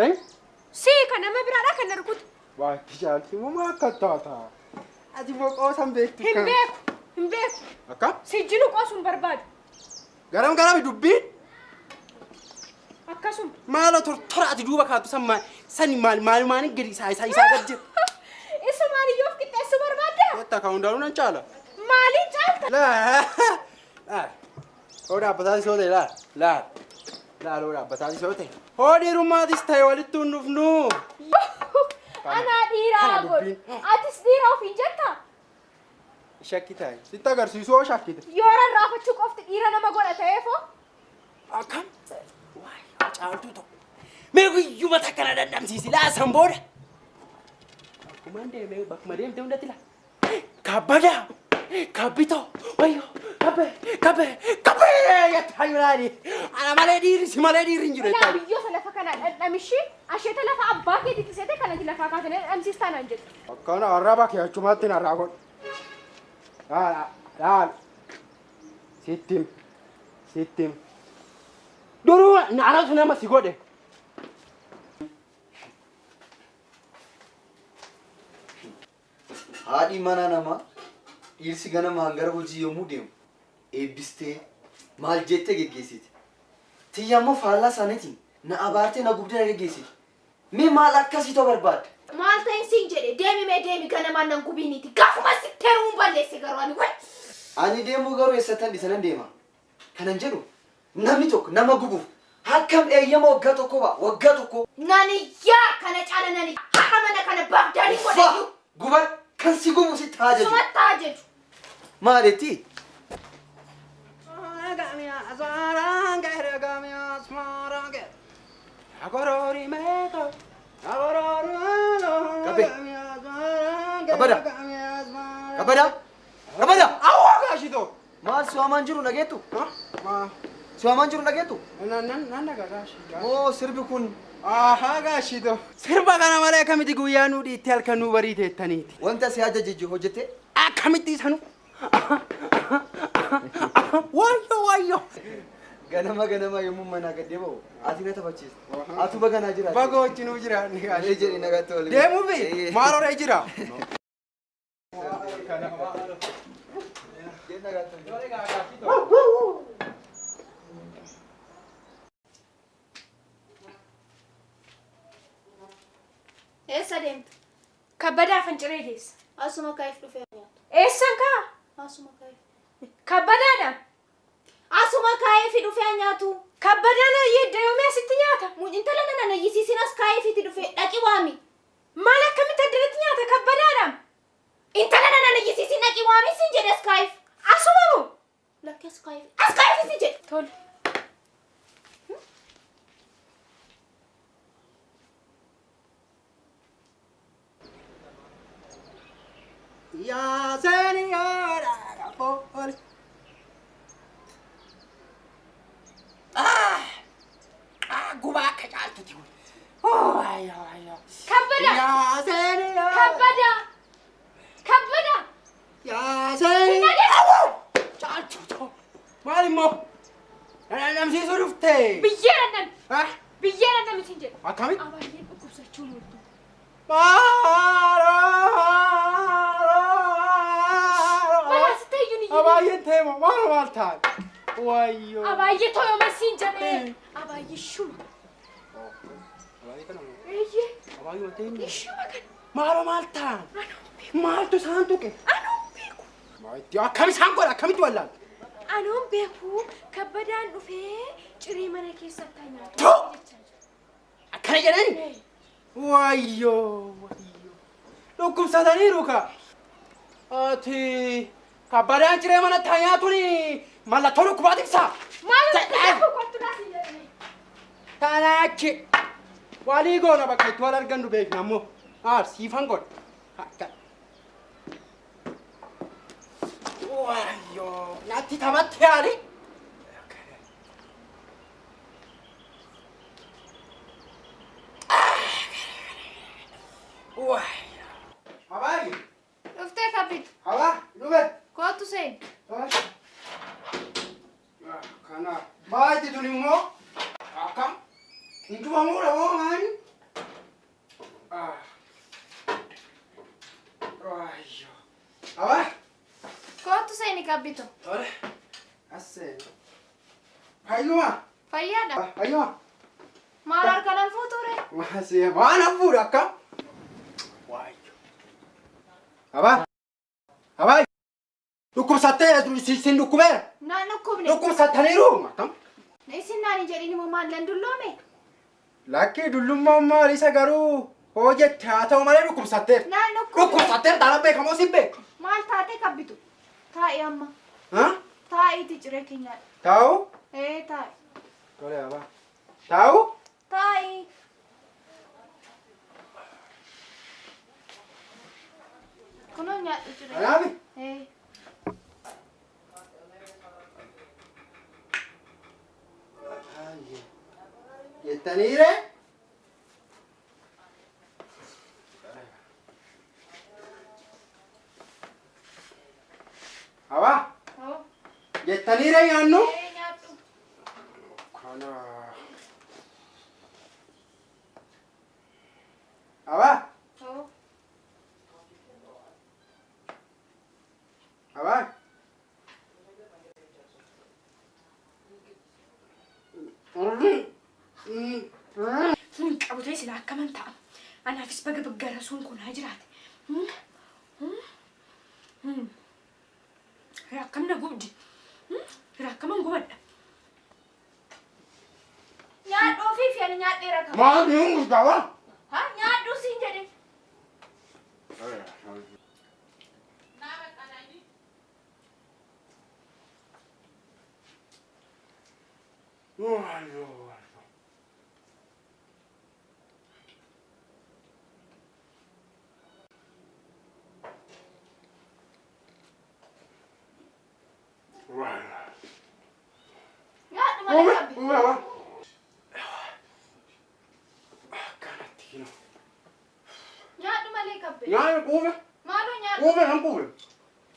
Eh? Sii kan nama biraadha kan na rukutu. Waa itti caalti immoo akka taata. Ati immoo qoosan beektu. Hin beeku. Hin beeku. Akkam? Sijjinu qoosuun barbaadu. Garam garami dubbiin? Akkasuma. Maaloo tortora ati duuba kaattu san maal sani maal maal maaliin gadi isaa isaa isaa gad jira. Isa maaliyyoo of qixxeessuu barbaadda? Wanta kan hundaanuu nan caala. Maaliin caalta? Laa laa hoo dhaabbataatis yoo ta'e laa laa laa hoo dhaabbataatis yoo ta'e hoo dhiirummaatis ta'e walitti hin dhufnu. Anaa dhiiraa Kana godhu. dubbiin. Atis dhiira ofiin jettaa? Shakki ta'e sitti agarsiisu hoo shakkite. Yoo rarraafachuu qofti dhiira nama godha ta'eefoo? Akkam? Waayee caaltuu tokko. Mee guyyuma takka na dadhabsiisi laa san booda. Akkumaan deemee bakkuma deemte hundatti laa. Kabbadaa! Kabbitoo! Wayyoo! Kabbee! Kabbee! Kabbee! Jettaa jiraani. Ana malee dhiirri si malee dhiirri hin jiru Ilaa jettaa. biyyoota lafa kanaa dhandhamishii asheeta lafa abbaa keetiitti seete kanatti lafaa kaatanii dhandhamsiistaa naan jettu. Akkana arraba kee achumatti narraa godhu. Laal laal. Sittim. Sittim. Duruu anatu nama si godhe. Haadhi mana namaa dhiirsi ganamaan gara hojii yommuu deemu eebbistee maal jettee geggeessiti. Tiyya immoo faallaa isaaniitiin na abaartee na gubdee na geggeessiti. Mee maal akkasii ta'uu barbaadda? Maal ta'in siin jedhe deemi mee deemi ganamaan nan gubiiniiti gaafuma sitti heerumuun balleesse garuu ani way. Ani deemuu garuu eessattan dhiisa nan deema. Kanan jedhu namni tokko nama gubuuf akkam eeyyama waggaa tokko ba'a waggaa tokko. Nan iyyaa kana caala nan iyyaa har'a mana kana baabdaanii Uffaa godhayyuu. guban kan si gubu sitti haa jaju. Sumatti haa jaju. Maaletti? Kabe. Kabada. Kabada. Kabada. Awwa gaashitoo. Maal si waamaan jiru dhageettu? Ma Si waamaan jiru dhageettu? nan nan nan dhagaa gaashii. Moo sirbi kun Ahaa gaashitoo. Sirba kana malee akkamitti guyyaa nuu dhiittee halkan nuu bariiteettaniiti. wanta si ajaje hojjette? Akkamitti isanu? Wayyoo wayyoo. Ganama ganama yommuu manaa gad deebi'u ati na taphachiista. Atu baganaa jiraate. Bagoo wajjinuu jira. Mee jedhi nagaatti waliin. Deemuufi maal horee jira? Jedhi nagaatti waliin. Eessa deemtu? Kabbadaa fanciree geessa. Asuma kaa'eef dhufee nyaatu. Eessan kaa? Asuma kaa'eef. Kabbadaadha. Asuma kaa'eef dhufee nyaatu. Kabbadaan yeedda yoomii asitti nyaata? Intala nana na iyyisiisin as kaa'eefiiti dhufee dhaqi waami. Maal akkamitti addanatti nyaata kabbadaadha? Intala nana na iyyisiisin dhaqi waami siin jedhe as kaa'eef. Asuma moo? Lakki as kaa'eef. As kaa'eef siin jedhe. Tole. Yaa seeniyoodha booli. Gubaa akka caaltuti kun. Wayyoo wayyoo. Kabbadaa! Yaa seeniyoodha. Kabbadaa! Kabbadaa! Yaa seeniyoodha. Caaltuutu. Maal immoo? Dhandhamsiisuu dhufte. Biyyee dhandhami! Ah, Biyyee dhandhami siin jedhe. Akkamitti? Abaayyeen dhukkubsachuu ooltu. Balaa sitti iyyuu ni iyyuu. Abaayyeen teema maal maal taate? Wayyoo. Abaayyee tooyoma siin jedhe. Abaayyee shuma. Eeyyee. Abaayyuma teema. Shuma kana. Maaloo maal ta'an? Maaltu isaan tuqe? Anoon beeku. Akkam isaan godha akkamitti wallaan? Anoon beeku kabbadaan dhufee ciree mana keessatti haa nyaatu. Too! jechaa jira. Akkana jedhani? Wayyoo wayyoo. Dhukkubsataniiru ka. Ati kabbadaan ciree manatti haa nyaatuun mallattoo dhukkubaati ibsa. Maal dhukkubsatu kottu naa siin jedhame. Tanaachi. Walii goona bakka itti wal argannu beekna ammoo. Haa siifan godha. Akka. Wayyoo natti taphatti yaali. Wayyoo. Abaayi. Dhuftee kabbitu. Abaa dhufe. Kootu seen. Kana baay'ee tun immoo akkam hin cufamuudha moo maali? Abaa. Kootu seeni Kabbito. Tole. As seeni. Fayyuma. Fayyaadha. Fayyuma. Maal harka nan fuuture? Waan hafuudha akkam? Waayyo. Abaa. Abaa. Dhukkubsattee sin dhukkubeera. Naan dhukkubne. Dhukkubsattaniiru. Akkam? Isin naan hin jedhin immoo maal nan dulloome? Lakkii dullummaan maal isa garuu hoo jette haa ta'u malee dhukkubsatteerta. Naan dhukkubne. Dhukkubsatteerta taanaan beekamoo sin beeku. Maal taatee Kabbitu? Taa'i amma. Ha? Taa'iiti ciree keenyaadha. Taa'u? Ee taa'i. Tole abaa. Taa'u? Taa'i. Kunoo nyaadhu ciree. Kanaafi? Ee. Jettaniire? Abaa. Hoo. Jettaniire nyaannu? Ee nyaadhu. Kana. Abaa. Hoo. Abaa. Sun qabu ta'e sila akkaman ta'a. Anaafis baga baggara sun kun haa jiraate. Akkam na gubdi. Akkaman gubadha. Nyaadhu ofii fi ani nyaadheera qaba. Maal hin guddaa? Ha nyaadhu siin jedhe. Nyaadhu malee qabbi. Nyaadhu malee qabbi. Nyaanni quufe. Maaloo nyaadhu. Quufe nan quufe.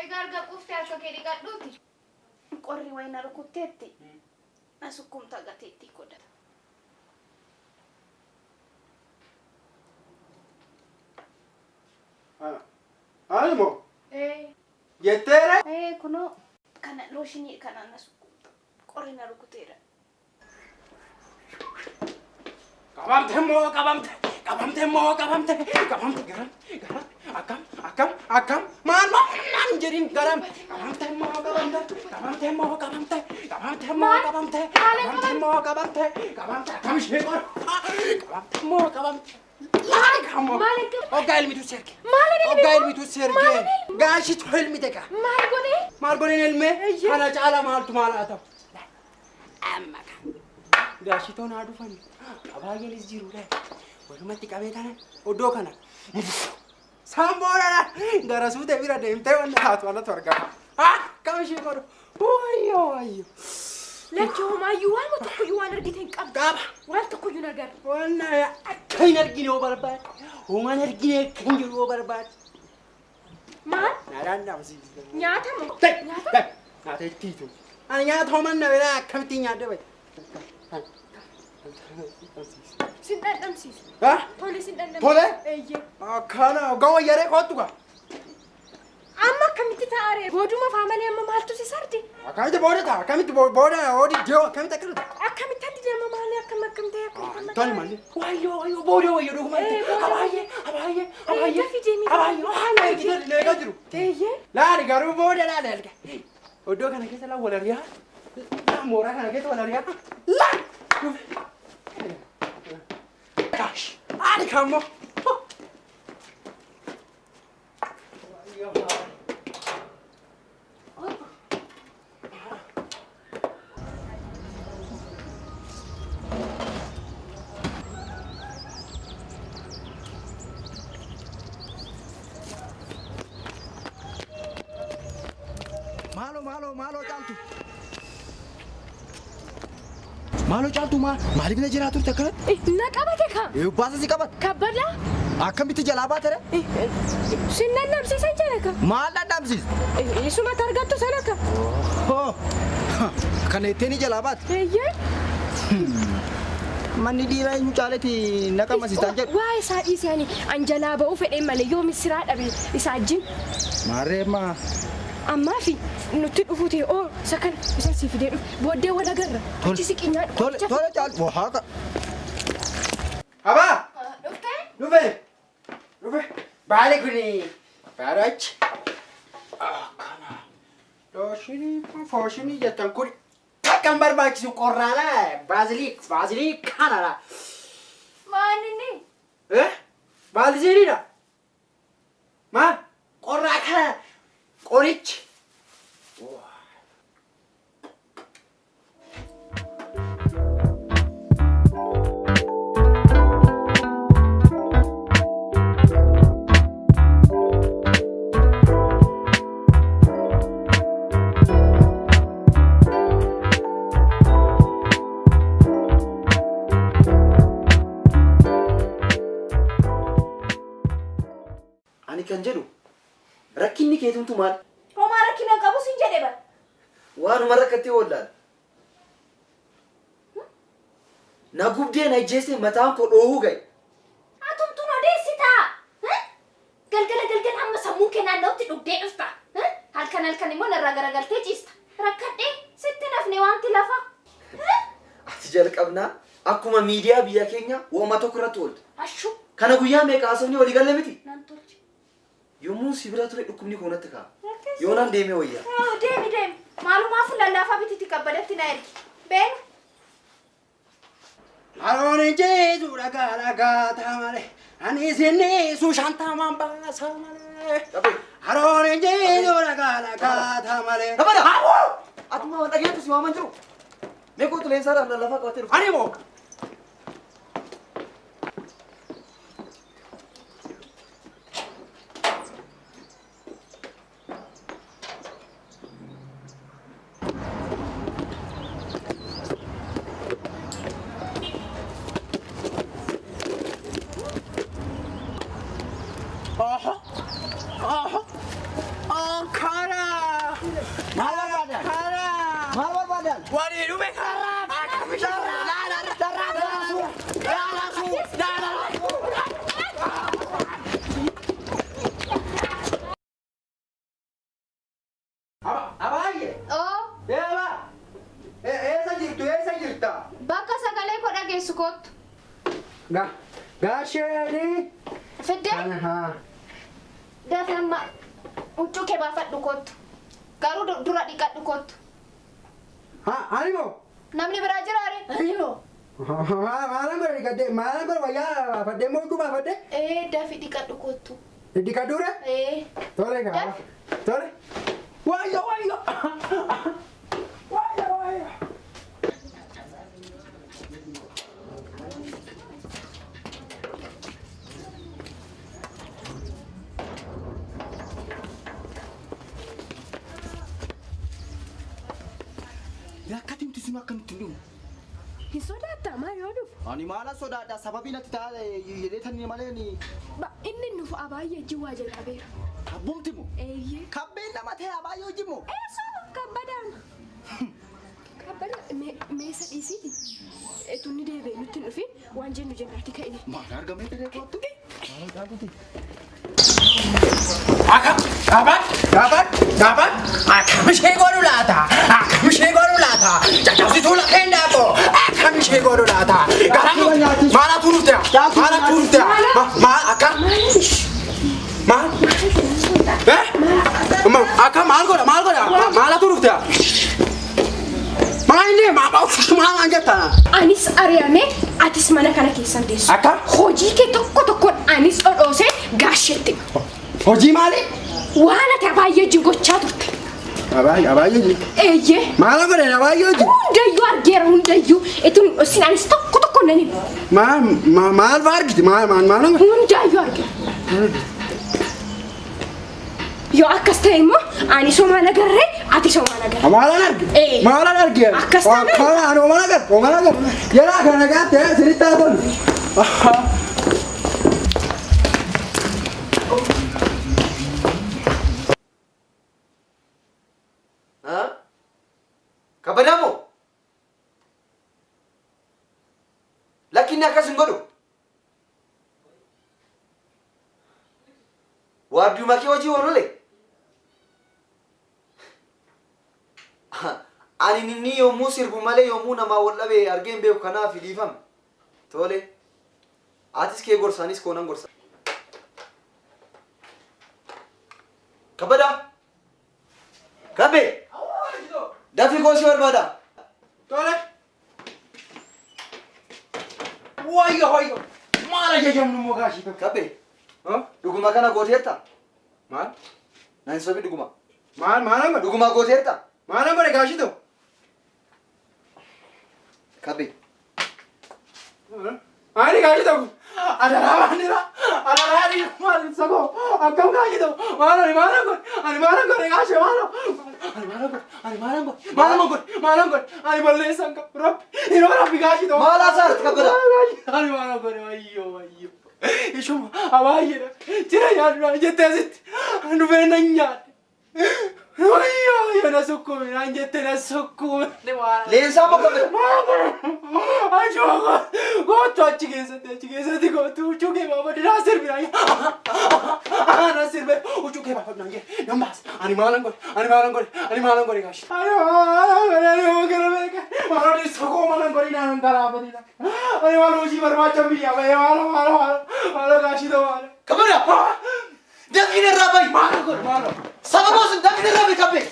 Egaa erga quuftee harka kee dhiqadhuuti. Qorri wayi na rukutteetti. Na sukkumta gateettii godhata. Ani moo? Ee. Jetteere? Ee kunoo kana looshinii kanaan na sukkumta. Qorri na rukuteera. Qabamte moo qabamte? Qabamte moo qabamte? Qabamte garam garam akkam akkam akkam maal maal naan jedhin garam qabamte moo qabamte? Qabamte moo qabamte? Qabamte moo qabamte? Qabamte moo qabamte? Qabamte akkam ishee godhu? Qabamte moo qabamte? Laali kammoo. Maal akka- Hoggaa ilmitu serge. Maal ilmi Hoggaa moo? ilmitu serge. Maal ilmi? Gaashitu ilmite kaa. Maal godhee? Maal godheen ilmee? Kana caala maaltu maal haa ta'u? Amma kan. Gaashitoon haa dhufan. Abaayyeenis jiru dha. Walumatti qabee tanan oddoo kana. Isaan boodadha. Gara suutee bira deemtee wanna taatu alatti argama. Akkam ishee godhu. Wayyoo wayyoo. Lakki homaayyuu waan tokkoyyuu waan argite hin qabdu. Qaba. Waan tokkoyyuu hin agarre. Wanna akka hin argine yoo barbaade. Homaan argine akka hin jiru yoo barbaade. Maal? Naadhaan dhabsiisa. Nyaata moo? Nyaata? Nyaata ittiitu. Ani nyaata homaan na biraa akkamittiin nyaadda bahe. Sin dhandhamsiisu. Ha? Tole sin dhandhamsiisu. Tole? Eeyyee. Akkana hoggaa wayyaree kootu gaa. Amma akkamitti taa'aree? Booduma faa malee amma maaltu si sardi? Akkamitti booda ta'a? Akkamitti booda oodi dee'oo akkamitti akkana ta'a? Akkamitti addi deema maali akkam akkam ta'e akkam Tole malee. Wayyoo wayyoo booda wayyoo dhugumatti. Ee, booda. Abaayyee abaayyee abaayyee. Dafii deemi. Abaayyee waan ergite leeqaa jiru. Eeyyee. Laali garuu booda laali erga. Oddoo kana keessa laa wal ari'aa. Laa mooraa kana keessa wal ari'aa. Laa. Kaash. Ani kammoo. Maaloo maaloo maaloo caaltu. Maaloo caaltu maaliif na jiraa turte akkanatti? Na qabate ka. Baasa si qabate. Kabbadaa. Akkamitti jalaa baate ree? Sin dhandhamsiisan jedhe ka. Maal dhandhamsiisa? Isumatti argattu sana ka. Hoo! Kana ittiin jalaa baate. Eeyyee. Manni dhiiraa eenyu caaleti na qammasistaan jedhu. Waa isaa dhiisee ani an jalaa ba'uu fedheen malee yoo missiraa dhabe isaa wajjin. Maarree ammaa. Ammaa fi nutti dhufuu ta'e oo isa kana isa sii fidee dhufe booddee wal agarra. Achi siqii nyaadhu. Tole tole caalu. Waa Abaa! Dhuftee? Dhufe! Dhufe! Baali kuni baalachi. Akkana. Looshinii fooshinii jettan kun takka hin barbaachisu qorraadha. Baaziliik baaziliik kanadha. Maal inni? Eh? Baaziliidha. Maal? Qorraa kana qorichi. Ani kan jedhu rakkinni keetumtu maal? Homaa rakkina hin qabu siin jedhe bar. Waanuma rakkattee wallaala. Na gubdee na ijjeessee mataan koo dhoohuu ga'e. Atumtuun odeessitaa? Galgala galgala hamma sammuun kee naanna'utti dhugdee dhufta. Halkan halkan immoo narraa garagaltee ciista. Rakkadhee sitti nafne wanti lafa. Ati jalqabnaa akkuma miidiyaa biyya keenyaa wooma tokko irratti oolta. Ashuu. Kana guyyaa meeqa haasofni walii galle miti? Nan tolche. Yommuu si bira ture dhukkubni koo natti ka'a. Yoonaan deemee wayyaa. Deemi deemi. Maalumaaf lallaafaa bititti kabbadatti na ergi. Beenu. Haroon ijjeetu dhagaa dhagaa ta'a malee. Ani isinniisu shantamaan baasa malee. Haroon ijjeetu dhagaa dhagaa ta'a malee. Kabada! Atuma waan dhageettu si waaman jiru. Mee kootu leensaadhaaf lallafaa qabatee dhufu. Ani moo? Oho! Oho! Ankara! Maal barbaadan? Maal barbaadan? Walii dhume karaa! Abaayyee! Oo. Eeba! Eessa jirtu? Eessa jirta? Bakka sagalee koo dhageessu kottu. Gaasheeni! Fiddee? Dafee amma huccuu kee baafadhu kottu. Garuu dura dhiqadhu kottu. Ani moo? Namni biraa jira ree? Ani moo? Maalan godha dhiqadhee? Maalan godha wayyaa baafadhee moo huccuu baafadhee? Ee dafii dhiqadhu kottu. Dhiqadhu ree? Ee. Tole gaa. Tole. Wayyo wayyo! Wayyo wayyo! Akkati sun akkamitti hin dhumu? Hin sodaattaa maal yoo dhufu? Ani maala sodaadha sababii natti ta'a jedhee tanni malee ni. Inni nuuf abaayyee wajjin waa jalqabeera. Abbumti moo? Eeyyee. Kabbeen nama ta'e abaayyee wajjin moo? Eessuma kabbadaan. Kabbada meesa dhiisiiti. Tunni deebi'ee nutti hin dhufin waan jennu jennaati ka'ine. Maal argamee diree kootu? Maal argamte? Akka gaafan gaafan gaafan akkam ishee godhu laata? Akkam ishee godhu laata? Caccabsituu lafeen daakoo akkam ishee godhu laata? Garaan maalatu dhufte? Maalatu dhufte? Maal akka? Maal? Eh? Akka maal godha maal godha? Maalatu dhufte? Maal inni maal waan jettaa? Anis ari'amee atis mana kana keessan teessu. Akka? Hojii kee tokko tokkoon anis dhodhoosee gaasheetti. Hojii maali? Waan ati abaayyee wajjin gochaa turte. Abaayyee wajjin? Eeyyee. Maal godhan abaayyee wajjin? Hundayyuu argeera hundayyuu. Itun isin anis tokko tokko nan himu. Maal maal fa'aa argite? Maal maal maal? Hundayyuu argeera. Yoo akkas ta'e immoo ani somaan agarree ati somaan agarree. Maalan arge? Maalan arge? Akkas taanaan. Kana ani homaan agarre homaan agarre. Yeroo kana nagaatti sirriitti haa tolu. Kabbadaa moo? Lakkinni akkas hin godhu. Waardiyuma kee hojii oolule. Ani ninni yommuu sirbu malee yommuu namaa wal dhabe argee hin beeku kanaaf dhiifama. Tole. Atis kee gorsa anis koo nan gorsa. Kabbadaa! Kabbee! Dafii koo si barbaada. Tole. Wayyo wayyo. Maal ajajamnu immoo gaashii tokko. Kabbee! Dhuguma kana gooteerta? Maal? Na hin sobi dhuguma. Maal maalan godhe? Dhuguma gooteerta? Maalan godhe gaashii tokko? Kabbee! Maali gaashii tokko? Adaraa baanira. Adaraa dhiira maal ibsa koo? Akkam gaashii tokko? Maal ani maalan godhe? Ani maalan godhe gaashii maalo? Ani maalan godhe? Ani maalan godhe? Maalan godhe? Maalan godhe? Ani balleessan qabu. Rabbi yeroo rabbi gaashii tokko. Maal haasaarti Kabbada? Ani maalan godhe wayyoo wayyoo. Ishuma abaayyeedha. Jira nyaadhu jettee asitti. Dhufee nan nyaadhe. Wayyoo wayyoo na sukkuumi naan jettee na sukkuumi. Leensaa moo Kabbada? Achuma kootu achi keessatti kootu huccuu kee baafadhu naa sirbi naan na sirbe huccuu kee baafadhu naan jedhe nan baasa ani maalan godhe ani maalan godhe ani maalan godhe gaashi ani maalan godhe ani waan kana beeka maal isa koo maalan godhe naan galaafate ani maal hojii barbaacha biyyaa bahee maalo maalo maalo maalo gaashi ta'u maalo. Kabbada! Dafii narraa bahi! Maalo godhe maalo. Sababa sun dafii narraa bahi Kabbee!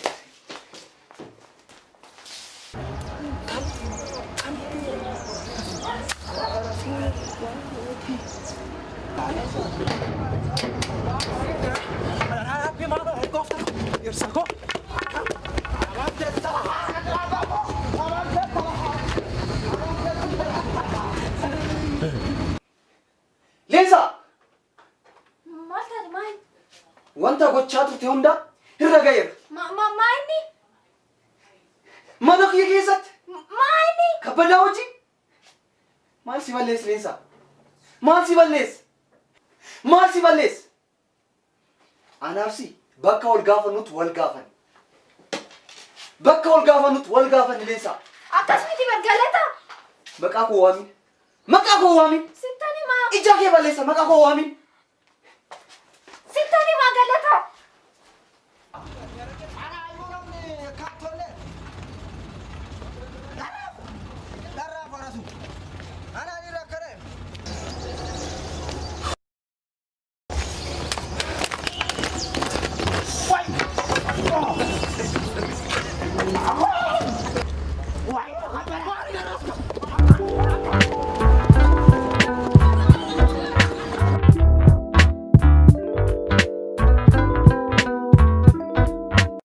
Leensaa! Maal taate maal? Wanta gochaa turte hunda irra ga'eera. Maa inni? Mana kiyya keessatti Maa inni? kabbadaa hojii. Maal si balleessi Leensaa? Maal si balleessi? Maal si balleessi? Anaaf si bakka wal gaafannutti wal gaafanne. Bakka wal gaafannutti wal gaafanne Leensaa. Akkas miti bar Galata. Maqaa koo waamin. Maqaa koo waamin. Sittan himaa. Ija kee balleessa maqaa koo waamin.